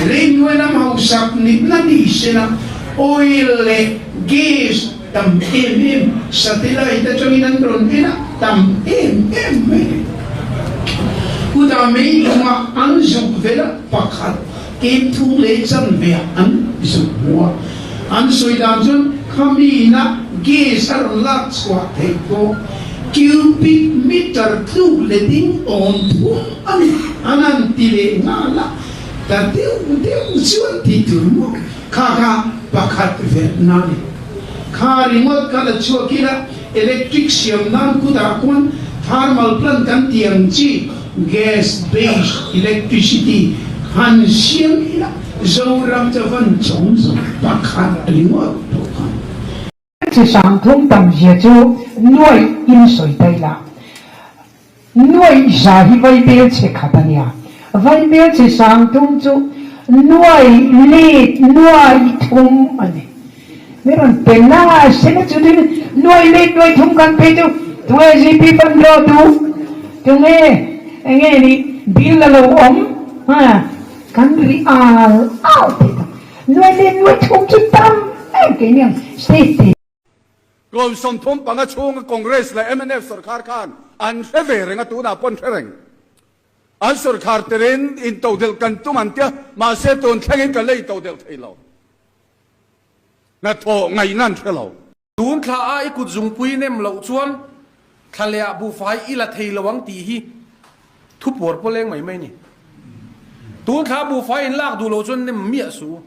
Leihnuai lam hausak nihna ni sela oil leh gas tam em em satellite atangin an rawn en a, tam em em mai a ni. Chutah meilunga an zuk vel a, pakhat kem thung leh chanve ah an zuk hmu a. An sawi dan chuan khamiina gas a rawn lak chhuah theih pawh cubic meter tluk letin awm thum a ni an han ti leh nghal a. Ta deuh deuh chuan tih tur maw? Kha kha pakhat verh na ni. Kha ringawt kha la chhuak ila electric siam nan kutah khuan thermal plant kan tih ang chi gas based electricity han siam ila Zoram chu van chawng zawk pakhat ringawt pawh khan. Chi sangthum tam zia chu nuaih in sawi ta ila. Nuaih za hi vaibel chhe khat a nia. Vaibel chhe sangthum chu nuaih let nuaih thum a ni. Mi rawn pe na se na chu tin nuaih let nuaih thum kan pe chu tunge GP fund draw duh? Tunge enge ni bill a lo awm? Ha kan ri al al thei tak. Nuaih let nuaih thum chu tam em keini ang state te. Kum 35 chhunga Congress leh mnf sorkar khan an hre ve reng a, tunah pawh an hre reng. An sorkar terin intodelh kan tum an tia, mahse tun thlengin kan la intodelh thei lo. Hnathawh ngaihna an hre lo. Tun thla a i kut zungpui nem loh chuan thla leh ah buhfai i la thei lo ang tih hi thu puar pawh leng mai mai a ni. Tun thla buhfai in lak duh loh chuan nem miah suh u.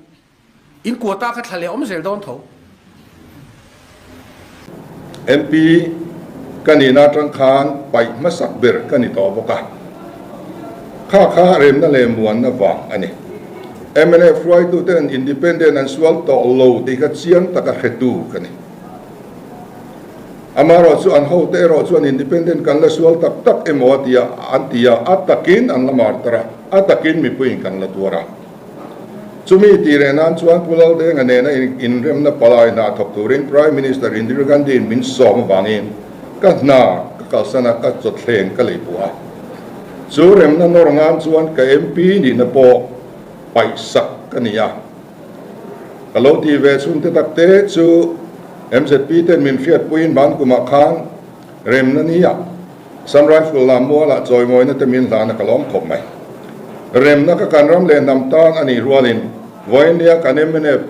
In quota kha thla leh awm zel dawn tho. MP ka nihna atang khan paih hmasak ber ka ni tawh bawk a, kha kha remna leh muanna vang a ni. Mnf hruaituten independent an sual tawh lo tih kha chiang taka hretu ka ni. Amaherawh chu an hote erawh chuan independent kan la sual tak tak emaw a ti a, an ti a, a takin an la martar a, a takin mipuiin kan la tuar a. Chumi tih reh nan chuan Pu Laldenga nena inremna palai hna thawk turin Prime Minister Indira Gandhi-in min sawm avangin ka hna ka kalsan a, ka chawthleng ka lei puh a. Chu remna nawr nan chuan ka MP nihna pawh paihsak ka ni a. Ka lo tih ve chhungte takte chu MZP ten min hriatpuiin bankumah khan remna nia Assam Rifle lam mualah chawimawina te min hlana ka lawm khawp mai. Remna ka kan ram leh hnam tan a nih rualin vawinia kan mnf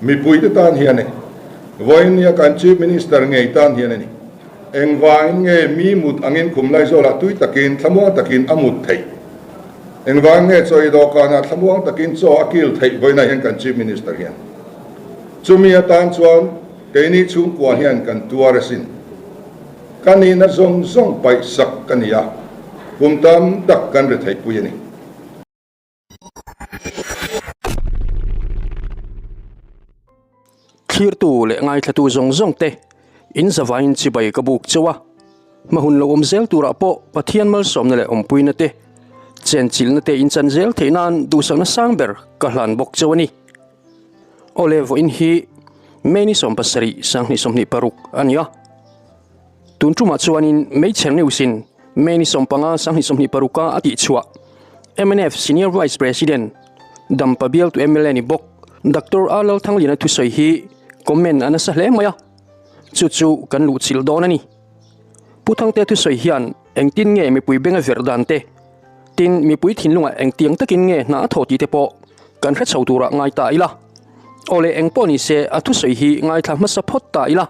mipuite tan hian a ni. Vawinia kan Chief Minister ngei tan hian a ni. Engvangin nge mi mut angin khum Laizawlah tui takin thlamuang takin a mut theih? Engvangin nge chaw ei dawhkanah thlamuang takin chaw a kil theih vawiinah hian kan Chief Minister hian? Chumi atan chuan keini chhungkua hian kan tuar asin. Ka nihna zawng zawng paih sak ka ni a, kum tam tak kan ri theihpui a ni. Thlirtu leh ngaithlatu zawng zawng te in zavaiin chibai ka buk cheu a, hmahun lo awm zel turah pawh Pathian malsawmna leh awmpuina te, chenchilhna te in chan zel theih nan duhsakna sang ber ka hlan bawk cheu a ni. Awle vawiin hi May ni 17 2026 a ni a. Tun tumah chuanin Meichher News in May ni 15 2026 a a tihchhuah mnf Senior Vice President Dampa bialtu mla ni bawk Doctor A Lalthangliana thusawi hi comment a nasa hle mai a, chu chu kan luhchilh dawn a ni. Pu Thangte thusawi hian engtin nge mipui benga verh dan te, Tin, mipui thinlungah engtiang takin nge hna a thaw tih te pawh kan hre chho turah ngai ta ila. Aw le, eng pawh ni se a thusawi hi ngaithla hmasa phawt ta ila.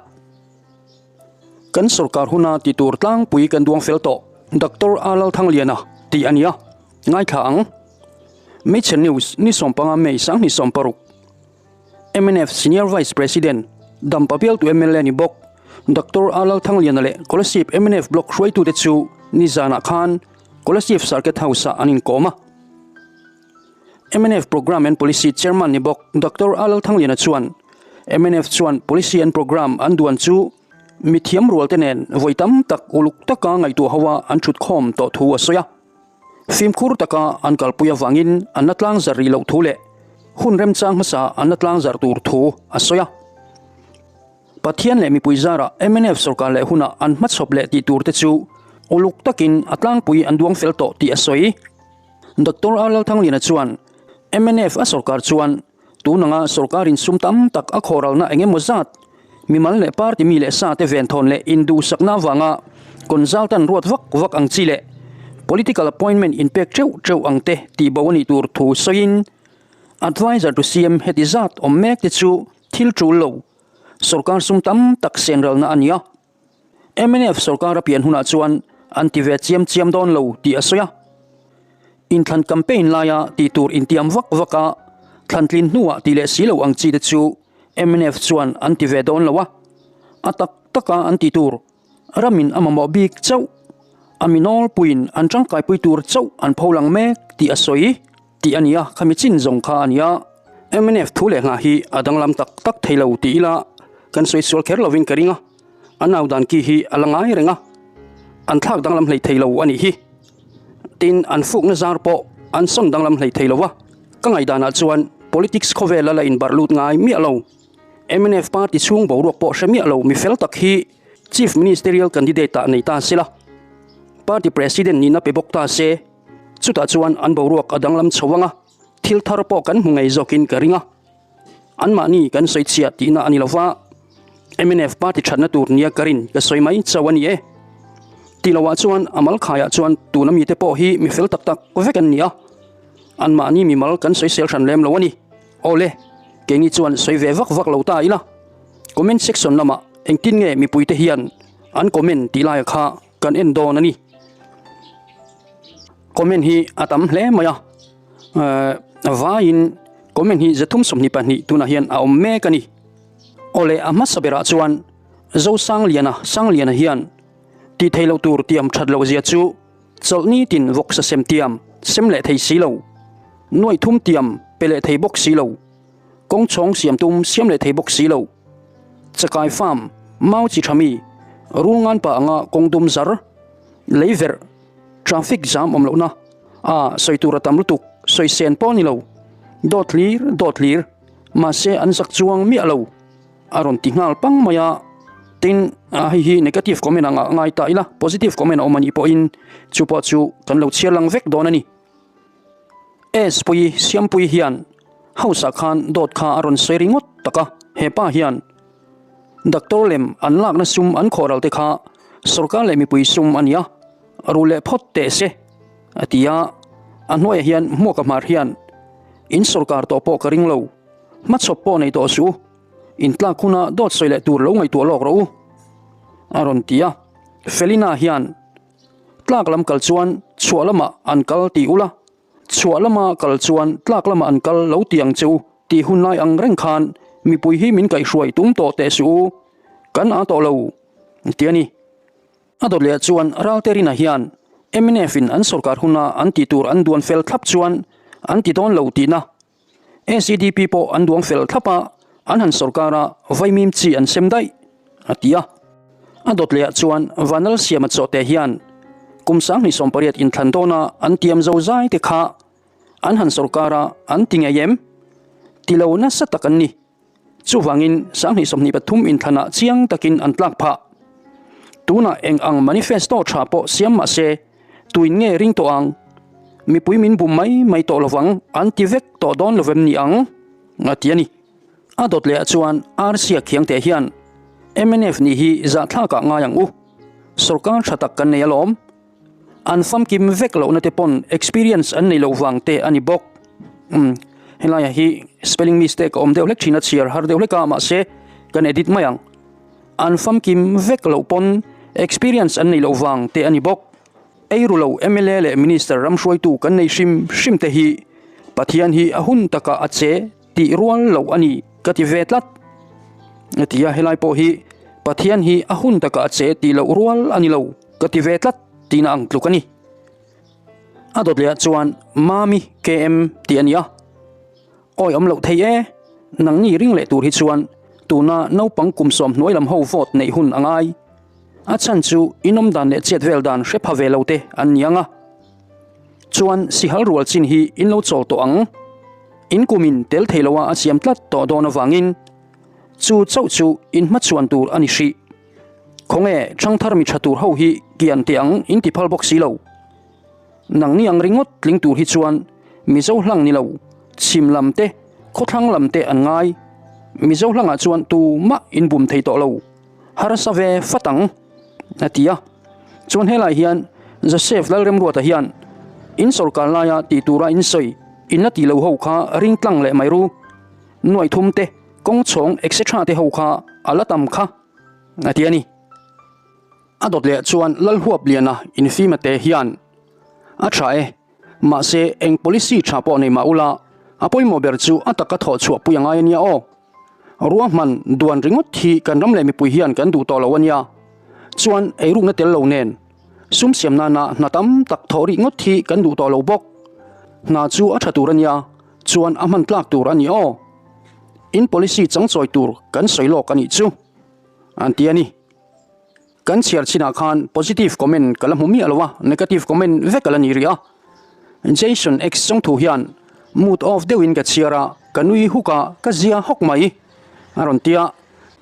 Kan sorkar huna ti tur tlangpui kan duang fel tawh Doctor A Lalthangliana tih a nia, ngaithla ang. Hmeichhe News ni 15 May 2016. Mnf Senior Vice President, Dampa bialtu mla ni bawk Doctor A Lalthangliana leh Kolasib mnf Block hruaitute chu nizanah khan Kolasib Circuit House-ah an inkawm a. Mnf Programme and Policy Chairman ni bawk Doctor A Lalthangliana chuan mnf chuan Policy and Programme an duan chu mithiam rualte nen vawi tam tak uluk taka ngaihtuah hoa an thutkhawm tawh thu a sawi a. Fimkhur taka an kalpui avangin an la tlang zar rih loh thu leh hun remchang hmasa an la tlang zar tur thu a sawi a. Pathian leh mipui zarah mnf sorkar leh hunah an hmachhawp leh tih tur te chu uluk takin a tlangpui an duang fel tawh tih a sawi. Doctor R Lalthangliana chuan Mnf a sorkar chuan tun anga sorkarin sum tam tak a khawralna eng emaw zat mimal leh party mi leh sa te venthawn leh induhsakna avanga consultant ruat vak vak ang chi leh political appointment inpek teuh teuh ang te tih bo a nih tur thu sawiin Adviser to CM heti zat awm mek te chu thil tul lo sorkar sum tam tak senralna a ni a. Mnf sorkar a pian hunah chuan an ti ve chiam chiam dawn lo tih a sawi a. Inthlan campaign laia tih tur intiam vak vak a, thlantlin hnuah ti leh si lo ang chi te chu mnf chuan an ti ve dawn lo a. A tak taka an tih tur ramin a mamawh bik chauh, a mi nawlpuiin an tangkaipui tur chauh an pholang mek tih a sawi. Tih a ni a, khami chin zawng kha a ni a. Mnf thu leh hna hi a danglam tak tak thei lo tih ila kan sawi sual kher lovin ka ring a, an au dan ki hi a la ngai reng a, an thlak danglam hlei thei lo a nih hi. Tin, an fukna zar pawh an sawn danglam hlei thei lo a, ka ngaihdanah chuan politics khawvela la inbarh lut ngai miah lo. Mnf party chhung boruak pawh hre miah lo mi fel tak hi Chief Ministerial candidate ah nei ta sela, party president nihna pe bawk ta se, Chutah chuan an boruak a danglam chho ang a, thil thar pawh kan hmu ngei zawkin ka ring a. Anmahni kan sawi chhiah tihna a ni lo va, mnf party thatna tur nia ka rin ka sawi mai chauh a ni e. Tih lohah chuan a mal khaiah chuan tuna mite pawh hi mi fel tak tak vek an ni a, anmahni mimal kan sawisel hran lem lo a ni. Awle, keini chuan sawi ve vak vak lo ta ila, comment section lamah engtin nge mipuite hian an comment tih laia kha kan en dawn a ni. Comment hi a tam hle mai a, vaiin comment hi zathum 22 tunah hian a awm mek a ni. Awle a hmasa berah chuan Zosangliana Sangliana hian tih theih loh tur tiam that loh zia chu chawlh nitin vawksa sem tiam sem leh thei si lo, nuaih thum tiam pe leh thei bawk si lo, kawng chhawng siam tum siam leh thei bawk si lo, chakai farm mau chi tha mi rul ngan pa anga kawng dum zar lei verh traffic jam awm lohna a sawi tur a tam lutuk sawi sen pawh a ni lo dawt hlir dawt hlir mahse an zak chuang miah lo a rawn ti nghal pang mai a tin hei hi negative comment anga ngai ta ila positive comment a awm a nih pawhin chu pawh chu kan lo chhiar lang vek dawn a ni. S pui Siampui hian house ah khan dawt kha a rawn sawi ringawt tak a, he pa hian doctor lem an lakna sum an khawh ral te kha sorkar leh mipui sum a nia, ru leh phawt teh se a ti a, a hnuaiah hian hmuaka hmar hian in sorkar tawh pawh ka ring lo, hmachhawp pawh nei tawh suh u, in tlak huna dawt sawi leh tur lo ngaihtuah lawk rawh u a rawn ti a, Felina hian Tlak lam kal chuan chhuah lamah an kal ti ula, chhuah lama kal chuan tlak lamah an kal lo ti ang che u tih hun lai ang reng khan mipui hi min kaihhruai tum tawh teh suh u, kan a tawh lo ti a ni. A dawt leh chuan Ralte Rina hian mnf in an sorkar huna an tih tur an duan fel thlap chuan an ti dawn lo tihna SEDP pawh an duang fel thlap a, an han sorkar a, vaimim chi an sem daih, a ti a. A dawt lehah chuan Vanal Siama Chawhte hian kum 2018 inthlan dawna an tiam zo zai te kha an han sorkar a, an ti ngei em? Ti lo nasa tak an ni. Chuvangin 2023 inthlanah chiang takin an tlak phah. Tunah eng ang manifesto tha pawh siam mah se, tuin nge ring tawh ang? Mipui min bum mai mai tawh lovang an ti vek tawh dawn lovem ni ang? A ti a ni. A dawt lehah chuan Arsia Khiangte hian mnf nih hi zahthlakah ngai ang u. Sorkar tha tak kan nei alawm. An famkim vek lohna te pawn experience an nei loh vang te a ni bawk. Umm helaiah hi spelling mistake a awm deuh hlek thin a chhiar har deuh hlek a mahse kan edit mai ang. An famkim vek loh pawn experience an nei loh vang te a ni bawk. Eiru lo mla leh minister ram hruaitu kan nei hrim hrim te hi Pathian hi a hun takah a che tih rual loh a ni ka ti ve tlat. A ti a helai pawh hi Pathian hi a hun takah a che tih loh rual a ni lo. Ka ti ve tlat tihna ang tluk a ni. A dawt leh ah chuan Mami KM tih a ni a. Awi awm loh thei e, nangni ring leh tur hi chuan tuna naupang kum sawm hnuai lam ho vote neih hun a ngai. A chhan chu inawm dan leh chet vel dan hre pha ve lo te an ni ang a. Chuan sihal rual chin hi in lo chawl tawh ang. In kumin tel thei loa a siam tlat tawh dawn avangin chu chauh chu in hmachhuan tur a ni hrih. Khawnge ṭhangthar mi ṭha tur ho hi kian teh ang in ti phal bawk si lo. Nangni ang ringawt tling tur hi chuan Mizo hlang ni lo, Chhim lam te, khawthlang lam te an ngai. Mizo hlangah chuan tumah inbum thei tawh lo. Harsa ve fat ang, a ti a. Chuan helai hian Joseph Lalremruata hian in sawrkar laia tih tura in sawi in la tih lo ho kha ring tlang leh mai ru. Nuaih thum te, kawng chhawng etc te ho kha a la tam kha, a ti a ni. A dawt leh chuan Lalhuapliana infima te hian a tha e. Mahse, eng policy tha pawh nei mah ula, a pawimawh ber chu a taka thawh chhuah pui a ngai a nia aw. Ruahman duan ringawt hi kan ram leh mipui hian kan duh tawh lo a nia. Chuan eirukna tel lo nen, sum siam nana hna tam tak thawh rih ngawt hi kan duh tawh lo bawk. Hna chu a tha tur a nia, chuan a hman tlak tur a ni aw. In policy changchawi tur kan sawi lawk a nih chu, an ti a ni. Kan chhiar chinah khan positive comment ka la hmu miah lo a, negative comment vek a la ni rih a. Jason X chawngthu hian mood off deuhin ka chhiar a, ka nui huk a, ka zia hawk mai a rawn ti a.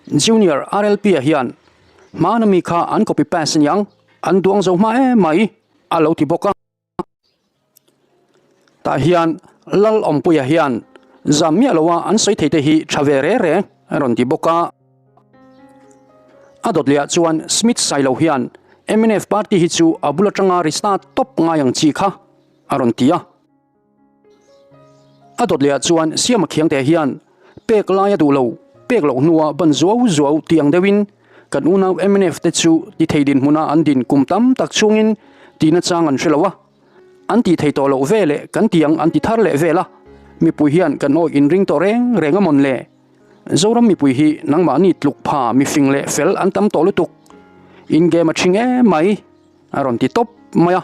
Junior RLP-a hian hmana mi kha an copy paste aniang, an duang zo hma em mai a lo ti bawk a. Tah hian Lal Awmpuia hian zam miah loa an sawi theite hi tha ve re re a rawn ti bawk a. A dawt lehah chuan Smith Sailo hian mnf party hi chu a bul atanga restart tawp ngai ang chi kha a rawn ti a. A dawt lehah chuan Siama Khiangte hian pek lai a duh lo, pek loh hnua ban zuau zuau ti ang deuhin kan unau mnf te chu ti thei dinhmuna an din kum tam tak chhungin tihna chang an hre lo a, an tih thei tawh loh ve leh kan ti ang an ti thar leh vel a, mipui hian kan awih inring tawh reng reng a mawn le? Zoram mipui hi nangmahni tluk pha mifing leh fel an tam tawh lutuk, in game a ṭhing em mai a rawn ti tawp mai a.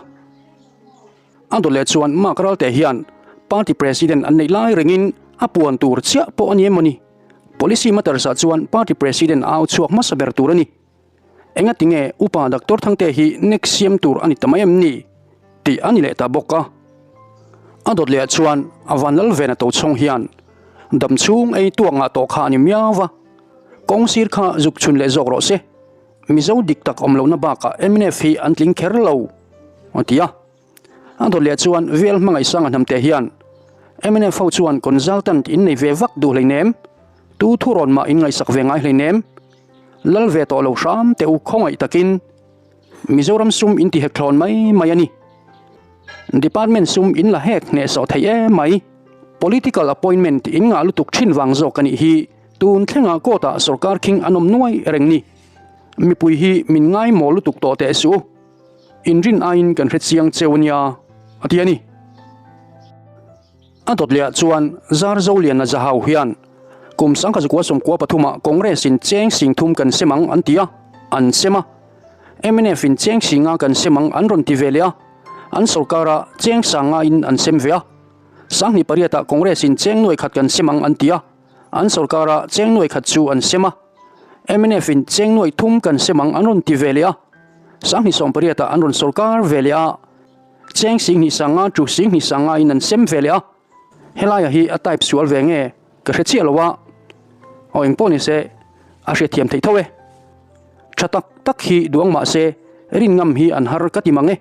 A dawt leh chuan Mark Ralte hian party president an neih lai rengin a puan tur chiah pawh a ni em maw ni? Policy matters ah chuan party president a au chhuak hmasa ber tur a ni. Engati nge Upa Doctor Thangte hi nek siam tur a ni ta mai em ni? tih a ni leh ta bawk a. A dawt leh ah chuan a van lal ven a to chhawng hian dam chhung ei tuak ngah tawh kha a ni miau va, kawng sir kha zuk chhun leh zawk rawh se. Mizo dik tak awm lohna bakah mnf hi an tling kher lo, a ti a. A dawt leh chuan VL Hmangaihsanga hnamte hian mnf ho chuan consultant in nei ve vak duh hleinem, tu thurawn mah in ngaihsak ve ngai hleinem, lal ve tawh lo hram teh u khawngaih takin Mizoram sum in ti hek thlawn mai mai a ni. Department sum in la hek hnehsawh thei em mai. Political appointment in ngah lutuk thin vang zawk a nih hi. Tun thlengah court ah sorkar khing an awm nuai reng ni. Mipui hi min ngaimawh lutuk tawh teh suh u. Inrin aiin kan hre chiang cheu ania a ti a ni. A dawt lehah chuan Zarzoliana Zahau hian kum sangkha zakua 93 ah Congress in cheng sing thum kan sem ang an ti a, an sem a. Mnf in cheng singa kan sem ang an rawn ti ve leh a, an sorkar ah cheng sanga in an sem ve a. 2008 ah Congress in cheng nuai khat kan sem ang an ti a, An sorkara cheng nuai khat chu an sem a, mnf in cheng nuai thum kan sem ang an rawn ti ve leh a, 2018 ah an rawn sorkar ve leh a, cheng 25 to 25 in an sem ve leh a, helaia hi a type sual ve nge ka hre chiah lo a, aw engpawh ni se a hriatthiam theih tho e. Tha tak tak hi duang mah se rin ngam hi an har ka ti mang e.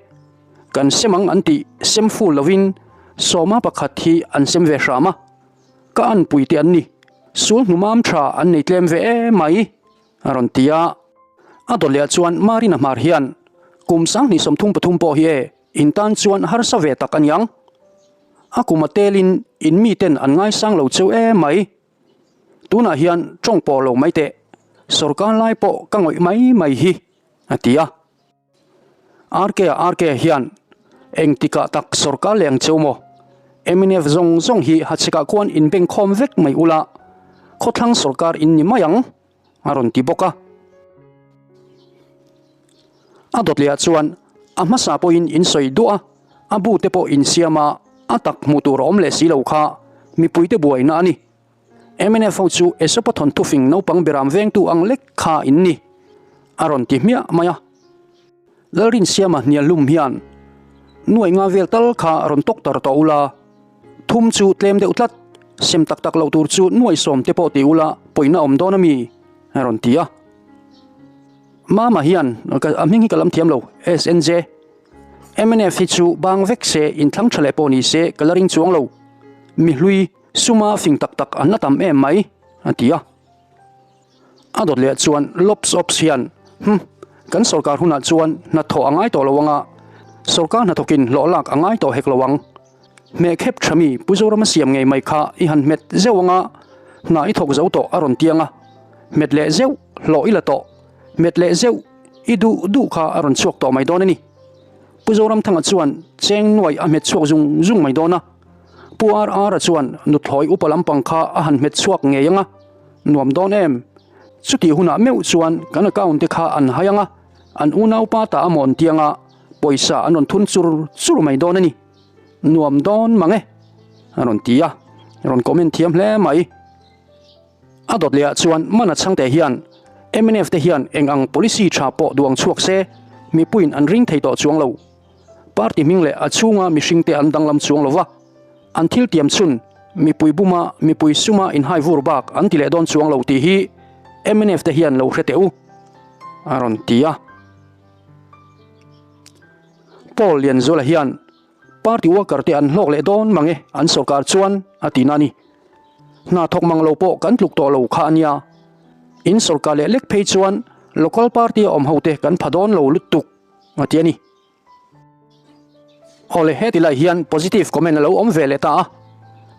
Kan sem ang an tih sem ful lovin sawma pakhat hi an sem ve hram a. Ka anpui te an ni, sul hnumam tha an nei tlem ve em mai, a rawn ti a. A dawt leh ah chuan Marina hmar hian kum 2033 pawh hi e, in tan chuan harsa ve tak a niang. A kum a telin in miten an ngaisang lo cheu em mai. Tunah hian tawng pawh lo mai teh, sawrkar lai pawh ka ngawih mai mai hi, a ti a. RK-a RK hian engtikah tak sawrkar leh ang cheu maw? Mnf zawng zawng hi hachhekah khuan inbengkhawm vek mai ula, khawthlang sawrkar in ni mai ang, a rawn ti bawk a. A dawt lehah chuan a hmasa pawhin in sawi duah a, a bu te pawh in siam a, a tak hmuh tur a awm leh si lo kha mipuite buaina a ni. Mnf ho chu Esopa thawnthu fing naupang beram vengtu ang lek kha in ni, a rawn ti hmiah mai a. Lalrinsiama hnialhlum hian nuai nga vel tal kha rawn tawk tar tawh ula, thum chu tlem deuh tlat, sem tak tak loh tur chu nuai sawm te pawh ti ula pawina awm dawn a mi? a rawn ti a. Mama hian, a hming hi ka lam thiam lo, SNJ, mnf hi chu bang vek se inthlang tha leh pawh ni se ka la ring chuang lo, mi hlui. Suma fing tak tak an la tam em mai, a ti a. A dawt leh chuan Lobs Ops hian, Hm, kan sorkar hunah chuan hnathawh a ngai tawh lo ang a, sorkar hnathawkin hlawh lak a ngai tawh hek lo ang. Hmeh khep tha mi Pu Zorama siam ngei mai kha i han hmet zeuh ang a, hna i thawk zo tawh a rawn tiang a, hmet leh zeuh, hlawh i la tawh, hmet leh zeuh, i duh duh kha a rawn chhuak tawh mai dawn a ni. Pu Zoramthanga chuan cheng nuai a hmet chhuak zung zung mai dawn a, Pu RR-a chuan nuthlawi upa lampang kha a han hmet chhuak ngei ang a, nuam dawn em? Chutih hunah meuh chuan kan account te kha an hai ang a, an unaupa ta a mawn tiang a, pawisa an rawn thun chur chur mai dawn a ni. Nuam dawn mang e, a rawn ti a, rawn comment thiam hle mai. A dawt lehah chuan Mana Chhangte hian mnf te hian eng ang policy tha pawh duang chhuak se, mipuiin an ring thei tawh chuang lo. Party hming leh a chhunga mihringte an danglam chuang lo va, an thil tiam chhun mipui buma mipui suma inhai vur bak an ti leh dawn chuang lo tih hi mnf te hian lo hre teh u, a rawn ti a. Paul Lianzuala hian Party worker te an hlawk leh dawn mang e an sorkar chuan a ti na a ni. Hna thawk mang lo pawh kan tluk tawh lo kha a nia. In sorkar leh lek phei chuan local party a awm ho te kan pha dawn lo lutuk a ti a ni. Awle heti lai hian positive comment a lo awm ve leh ta a,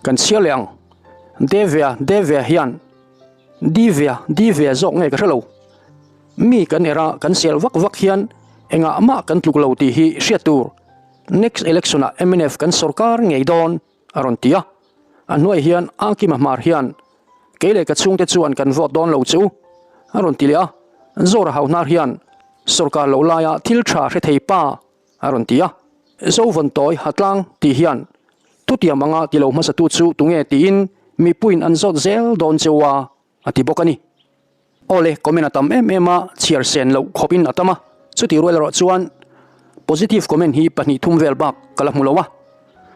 kan chhiar leh ang. Devia Devia hian Divia Divia zawk nge ka hre lo. Mi kan era kan sel vak vak hian engah mah kan tluk lo tih hi hriat tur. Next election ah mnf kan sorkar ngei dawn a rawn ti a. A hnuai hian Akima Hmar hian kei leh ka chhungte chuan kan vote dawn lo che u a rawn ti leh a. Zora Hauhnar hian sorkar loh laia thil tha hre thei pa a rawn ti a. Zovawn tawi Hatlang tih hian thutiam anga ti lo hmasatu chu tunge tiin mipuiin an zawt zel dawn che u a a ti bawk a ni. Awle, comment a tam em em a, chhiar sen loh khawpin a tam a, chutih rual erawh chuan positive comment hi pahnih thum vel bak ka la hmu lo a,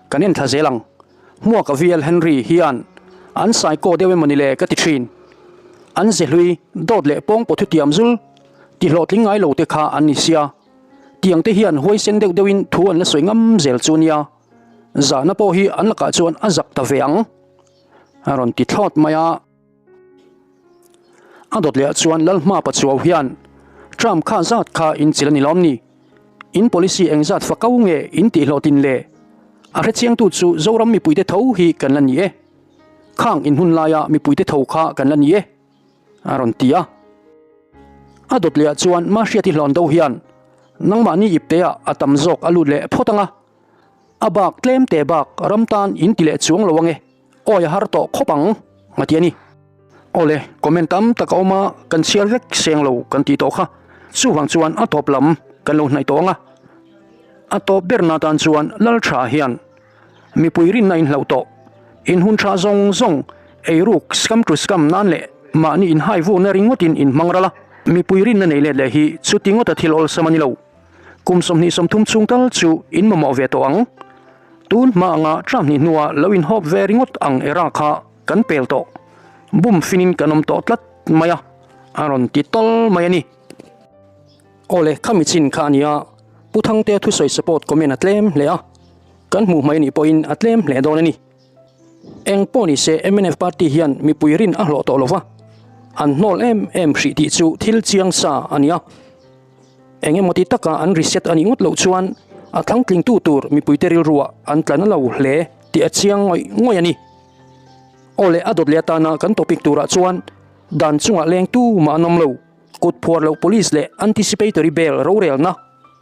kan en thla zel ang. Hmuaka VL Henry hian an psycho deuh emawni le ka ti thin. An ze hlui, dawt leh pawng pawh thutiam zul ti hlawhtling ngai lo te kha an ni sia. Tiang te hian huaisen deuh deuhin thu an la sawi ngam zel chu nia. Zahna pawh hi an lakah chuan a zak ta ve ang a rawn ti thlawt mai a. A dawt leh ah chuan Lalhma Pachuau hian Trump kha zat kha in chil a ni lawm ni? In policy eng zat fa kau nge in tih hlawhtlin le? A hrechiangtu chu Zoram mipuite tho hi kan la ni e. Khang in hun laia mipuite tho kha kan la ni e, a rawn ti a. A dawt leh ah chuan Mahriati Hlawn Do hian nangmahni ipteah a tam zawk a lut leh phawt ang a, a bak tlem te bak ram tan in ti leh chuang lo ang e. Awi a har tawh khawp ang a ti a ni. Awle, comment tam tak a awm a, kan chhiar vek seng lo kan tih tawh kha. Chuvang chuan a tawp lam kan lo hnaih tawh ang a. A tawp berna tan chuan Laltha hian mipui rinna in hlauh tawh, in hun tha zawng zawng eiruk scam to scam nan leh mahni inhai vurna ringawtin in hmang ral a, mipui rinna nei let leh hi chuti ngawta thil awlsam a ni lo. Kum 20 30 chhung tal chu in mamawh ve tawh ang. Tun hma anga tlang hnih hnua lo inhawp ve ringawt ang era kha kan pel tawh. Bum finin kan awm tawh tlat mai a, a rawn ti tawl mai a ni. Awle, khami chin kha a nia, Pu Thangtea thusawi support comment a tlem hle a, kan hmuh hmai anih pawhin a tlem hle dawn a ni. Eng pawh ni se mnf party hian mipui rin a hlawh tawh lova, an hnawl em em hrih tih chu thil chiang sa a nia. Eng emaw ti taka an reset a nih ngawt loh chuan a thlangtlingtu tur mipuite rilruah an tla na lo hle tih a chiang ngawih ngawih a ni. Aw leh a dawt leh atana kan topic turah chuan dan chungah lengtu mah an awm lo, kut phuar loh police leh anticipatory bail rorelna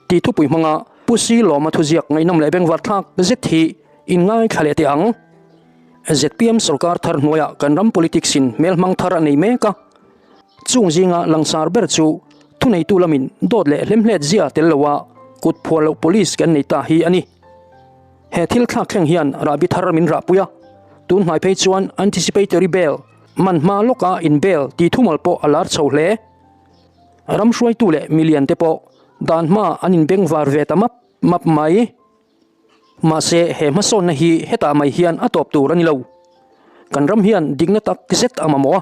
tih thupui hmanga Pu Si Lawma thuziak ngaihnawm leh bengvar thlak zet hi in ngaithla leh teh ang. Zpm sorkar thar hnuaiah kan ram politics in hmelhmang thar a nei mek a. Chung zinga langsar ber chu thuneitu lamin dawt leh hlemhlet zia tel loa kut phuar loh police kan nei ta hi a ni. He thil thlak thleng hian rahbi thar min rahpui a, tun hnai phei chuan anticipatory bail, man hma lawka in bail tih thumal pawh a lar chho hle. Ram hruaitu leh milian te pawh dan hma an inbengvar ve ta map map mai. Mahse, he hmasawnna hi hetah mai hian a tawp tur a ni lo. Kan ram hian dikna tak zet a mamawh a,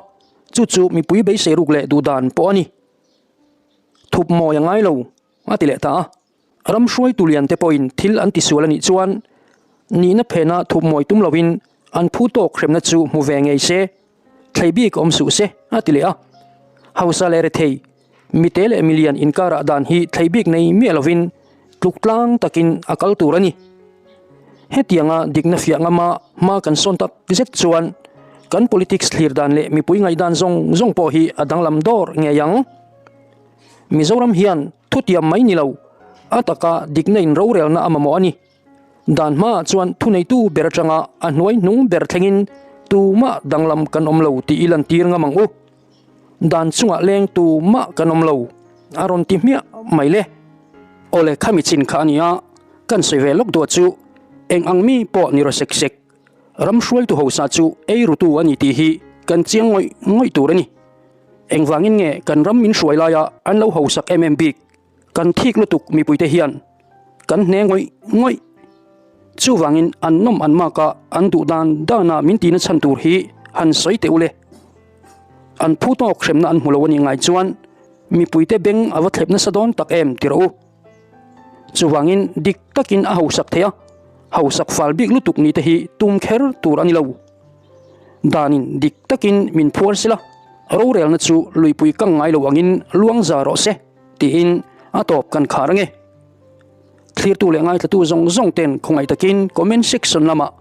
chu chu mipui beisei ruk leh duh dan pawh a ni. Thup mawi a ngai lo, a ti leh ta a. Ram hruaitu lian te pawhin thil an tisual a nih chuan nihna phena thup mawi tum loin. an phu tawk hremna chu hmu ve ngei se, thlei bik awm suh se, a ti leh a. Hausa leh rethei, mite leh milian inkarah dan hi thlei bik nei miah lovin tluk tlang takin a kal tur a ni. Hetianga dikna fiah ngama hma kan sawn tak zet chuan kan politics thlir dan leh mipui ngaihdan zawng zawng pawh hi a danglam dawr ngei ang. Mizoram hian thutiam mai ni lo, a taka dikna in rorelna a mamawh a ni. Dan hmaah chuan thuneitu ber atanga a hnuai hnung ber thlengin tumah danglam kan awm lo tih i lantir ngam ang u. Dan chungah leng tumah kan awm lo, a rawn ti hmiah mai le. Awle khami chin kha a nia, kan sawi ve lawk duah chu eng ang mi pawh ni raw sek sek, ram hruaitu hosa chu ei rutu a ni tih hi kan chiang ngawih ngawih tur a ni. Engvangin nge kan ram min hruai laia an lo hosak em em bik? Kan thik lutuk mipuite hian kan hne ngawih ngawih. Chuvangin an nawm an mak a, an duh dan dana min tihna chhan tur hi han sawi teh u le. An phu tawk hremna an hmu lo a nih ngai chuan mipuite beng a va thlep nasa dawn tak em ti rawh u. Chuvangin dik takin a hausak theih a, hausak fal bik lutuk ni te hi tum kher tur a ni lo. Danin dik takin min phuar sila, rorelna chu luipui kang ngai lo angin luang za rawh se. Tiin a tawp kan khar ange. Thlirtu leh ngaithlatu zawng zawng ten khawngaih takin comment section lamah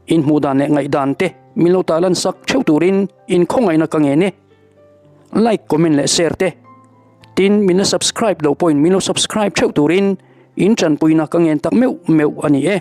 in hmuh dan leh ngaihdan te min lo tarlan sak theuh turin in khawngaihna ka ngen e. Like, comment leh share te. Tin min la subscribe lo pawhin min lo subscribe theuh turin in tanpuina ka ngen tak meuh meuh a ni e.